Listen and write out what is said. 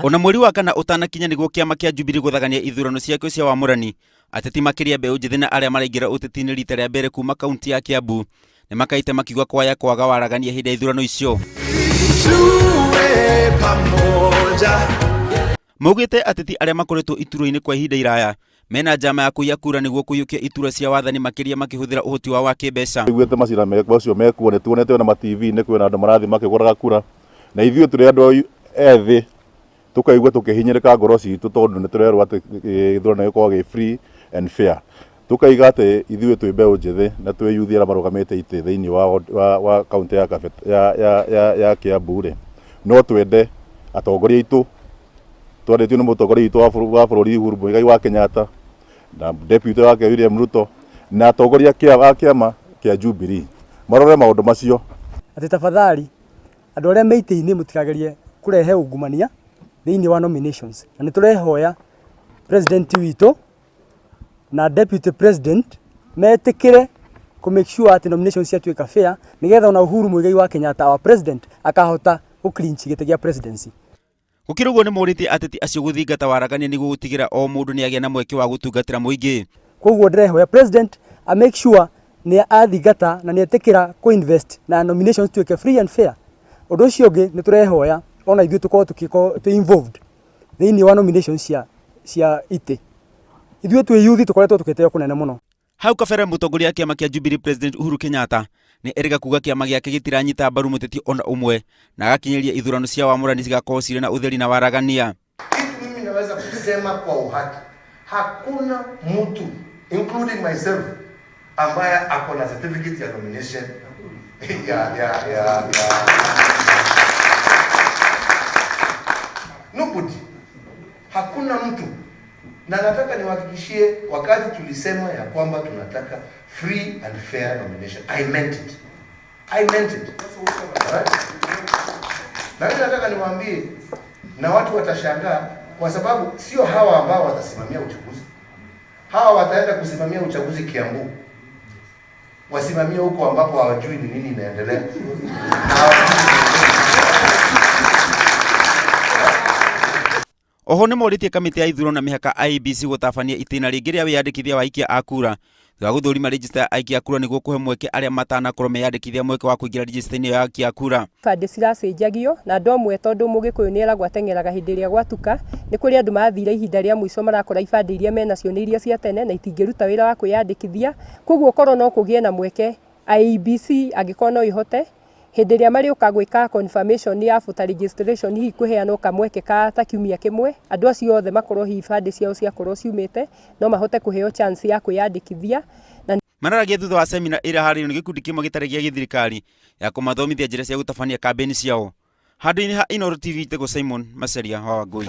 Ona mweri wa kana ũtanakinya nĩguo kĩama kĩa Jubilee gũthagania ithurano ciakĩo cia wamũrani, ateti makĩria mbeũ njĩthĩ na arĩa maraingĩra ũteti-inĩ rita rĩa mbere kuma kaunti ya Kiambu nĩmakaĩte makiuga kwaya kwaga waragania hĩndĩ ya ithurano icio. Maugĩte ateti arĩa makoretwo iturwa-inĩ kwa ihinda iraya mena njama ya kũiya kura nĩguo kũiyũkia iturwa cia wathani makĩria makĩhũthĩra ũhoti wao wa kĩmbeca. Iguĩte macira macio mekuo nĩ tuonete ona ma TV-inĩ kwĩna andũ marathiĩ makĩgũraga kura na ithuĩ tũrĩ andũ ethĩ tũkaigua tũkĩhinyĩrĩka ngoro citũ tondũ nĩ tũrerwo atĩ gĩthurano gĩkoragwo gĩ free and fair. Tũkaiga atĩ ithuĩ twĩ mbeũ njĩthĩ na twĩ yuthi arĩa marũgamĩte itĩ thĩinĩ wa kaũntĩ ya Kiambu rĩ, no twende atongoria aitũ twarĩtio nĩ mũtongoria witũ wa bũrũri Uhuru Muigai wa Kenyatta na deputy wake William Ruto na atongoria a kĩama kĩa Jubilee marore maũndũ macio. Atĩ tafadhali andũ arĩa me itĩ-inĩ mũtikagerie kũrehe ungumania thĩinĩ wa nominations, na nĩ tũrehoya president witũ na deputy president metĩkĩre kũ make sure atĩ nominations ciatuĩka fair nĩgetha ona Uhuru Muigai wa Kenyatta our president akahota gũ clinch gĩtĩ gĩa presidency. Gũkĩrĩ ũguo nĩmorĩtie ateti acio gũthingata waragania nĩguo gũtigĩrĩra o mũndũ nĩagĩa na mweke wa gũtungatĩra mũingĩ. Koguo ndĩrehoya president a make sure nĩ athingata na nĩ etĩkĩra kũ invest na nominations tuĩke free and fair. Ũndũ ũcio ũngĩ nĩ tũrehoya ona ithuĩ tũkorwo tũgĩkorwo twĩ involved thĩinĩ wa nominations cia itĩ. Ithuĩ twĩ youth tũkoretwo tũgĩteo kũnene mũno. Hau kabere mũtongoria wa kĩama kĩa Jubilee President Uhuru Kenyatta nĩ erĩga kuga kĩama gĩake gĩtiranyita mbaru mũteti ona ũmwe na agakinyĩria ithurano cia wamũrani cigakorwo cirĩ na ũtheri na waragania. Kitu mimi naweza kusema kwa uhaki, hakuna mtu including myself ambaye ako na certificate ya nomination ya nobody, hakuna mtu. Na nataka niwahakikishie, wakati tulisema ya kwamba tunataka free and fair nomination, I meant it. I meant it. Right? Na mimi nataka niwaambie, na watu watashangaa kwa sababu sio hawa ambao watasimamia uchaguzi. Hawa wataenda kusimamia uchaguzi Kiambu. Wasimamie huko ambapo hawajui ni nini inaendelea. Oho nĩmorĩtie kamĩtĩ ya ithurano na mĩhaka IEBC gũtabania itĩna rĩngĩ rĩa wĩyandĩkithia wa aikia a kura thutha wa gũthũrima rejista ya aikia a kura nĩguo kũhe mweke arĩa matanakorwo meyandĩkithia mweke wa kũingĩra rejista-inĩ ya aikia a kura. Ibandĩ ciracenjagio na andũ amwe tondũ mũgĩkũyũ nĩ eragwo ateng'eraga hĩndĩ ĩrĩa gwatuka, nĩ kũrĩ andũ mathire ihinda rĩa mũico marakora ibandĩ iria menacio nĩ iria cia tene na itingĩruta wĩra wa kwĩyandĩkithia, koguo korwo no kũgĩe na mweke IEBC angĩkorwo no ĩhote hĩndĩ ĩrĩa marĩũka gwĩka confirmation ya voter registration hihi kũheanwo kamweke ka ta kiumia kĩmwe, andũ acio othe makorwo hihi ibandĩ ciao ciakorwo ciumĩte no mahote kũheo chance ya kwĩyandĩkithia. Na Mararagia thutha wa semina ĩrĩa harĩirio nĩ gĩkundi kĩmwe gĩtarĩ gĩa gĩthirikari ya kũmathomithia njĩra cia gũtabania kambĩni ciao. Handũ-inĩ ha Inooro TV njĩtagwo Simon Macharia wa Wangũi.